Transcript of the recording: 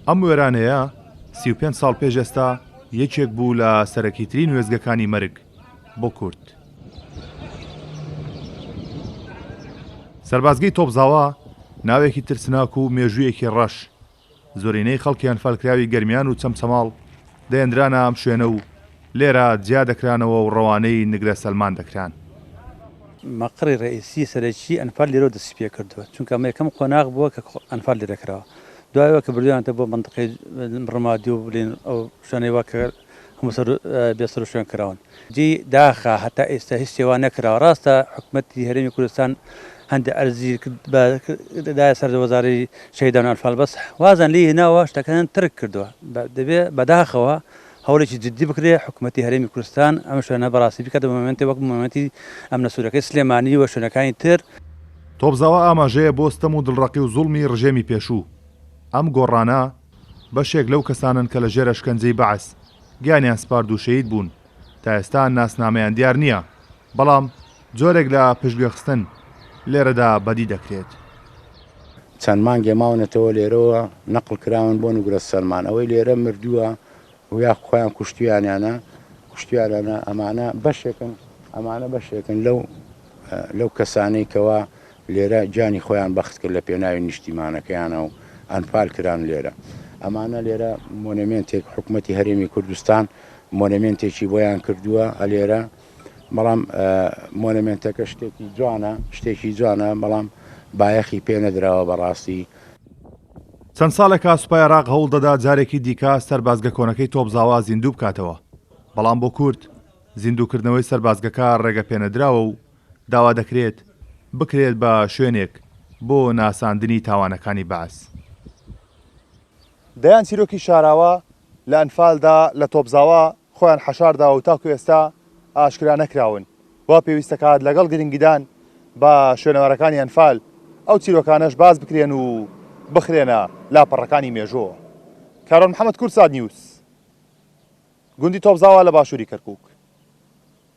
ئەم وێرانەیە 35 ساڵ پێش ئێستا یەکێک بوو لە سەرەکیترین وێستگەکانی مەرگ بۆ کورد. سەربازگەی تۆپزاوا ناوێکی ترسناک و مێژوویەکی ڕەش، زۆرینەی خەڵکی ئەنفالکراوی گەرمیان و چەمچەماڵ دەهێندرانە ئەم شوێنە و لێرە جیا دەکرانەوە و ڕەوانەی نگرە سەلمان دەکران. مەقڕی ڕەئیسی سەرەکی ئەنفال لێرەوە دەستی پێکردووە، چونکە ئەمە یەکەم قۆناغ بووە کە ئەنفال لێرە کراوە، دوای ئەوە کە بردوویانەتە بۆ مەنتقەی ڕمادی و بڵێین ئەو شوێنەی وا کە هەموو سەر بێ سەروشوێن کراون. جێی داخە هەتا ئێستا هیچ شتێ وا نەکراوە. ڕاستە حکومەتی هەرێمی کوردستان هەندێ ئەرزی دایە سەر وەزارەی شەهیدان و ئەنفال بەس وازیان لێی هێناوە شتەکانیان تەرک کردووە. دەبێ بەداخەوە هەوڵێکی جدی بکرێ حکومەتی هەرێمی کوردستان ئەم شوێنە بەڕاستی بکاتە مۆنۆمێنتێ وەک مۆنۆمێنتی ئەمنە سوورەکەی سلێمانی و شوێنەکانی تر. تۆپزاوا ئاماژەیە بۆ ستەم و دڵڕەقی و زوڵمی ڕژێمی پێشوو. ئەم گۆڕانە بەشێک لەو کەسانەن کە لە ژێر ئەشکەنجەی بەعس گیانیان سپارد و شەهید بوون، تا ئێستا ناسنامەیان دیار نییە، بەڵام جۆرێک لە پشتگوێخستن لێرەدا بەدی دەکرێت. چەند مانگێ ماونەتەوە لێرەوە نەقڵ کراون بۆ نوگرە سەلمان ئەوەی لێرە مردووە و یا خۆیان کوشتویانیانە کوشتویانانە ئەمانە بەشێکن ئەمانە بەشێکن لەو لەو کەسانەی کەوا لێرە گیانی خۆیان بەخت کرد لە پێناوی نیشتیمانەکەیانە و ئەنفال کران لێرە. ئەمانە لێرە مۆنێمێنتێک حکومەتی هەرێمی کوردستان مۆنێمێنتێکی بۆیان کردووە ئەلێرە بەڵام مۆنێمێنتەکە شتێکی جوانە شتێکی جوانە بەڵام بایەخی پێ نەدراوە بەڕاستی. چەند ساڵێکە سوپای عێراق هەوڵ دەدات جارێکی دیکە سەربازگە کۆنەکەی تۆپزاوا زیندوو بکاتەوە، بەڵام بۆ کورد زیندووکردنەوەی سەربازگەکە ڕێگەپێنەدراوە و داوا دەکرێت بکرێت بە شوێنێک بۆ ناساندنی تاوانەکانی بەعس. دەیان چیرۆکی شاراوە لە ئەنفالدا لە تۆپزاوا خۆیان حەشارداوە و تاکو ئێستا ئاشکرا نەکراون، وا پێویستەکات لەگەڵ گرنگیدان بە شوێنەوارەکانی ئەنفال ئەو چیرۆکانەش باس بکرێن و بخرێنە لاپەڕەکانی مێژووەوە. کاروان محەمەد، کوردسات نیوز، گوندی تۆپزاوا لە باشووری کەرکووک.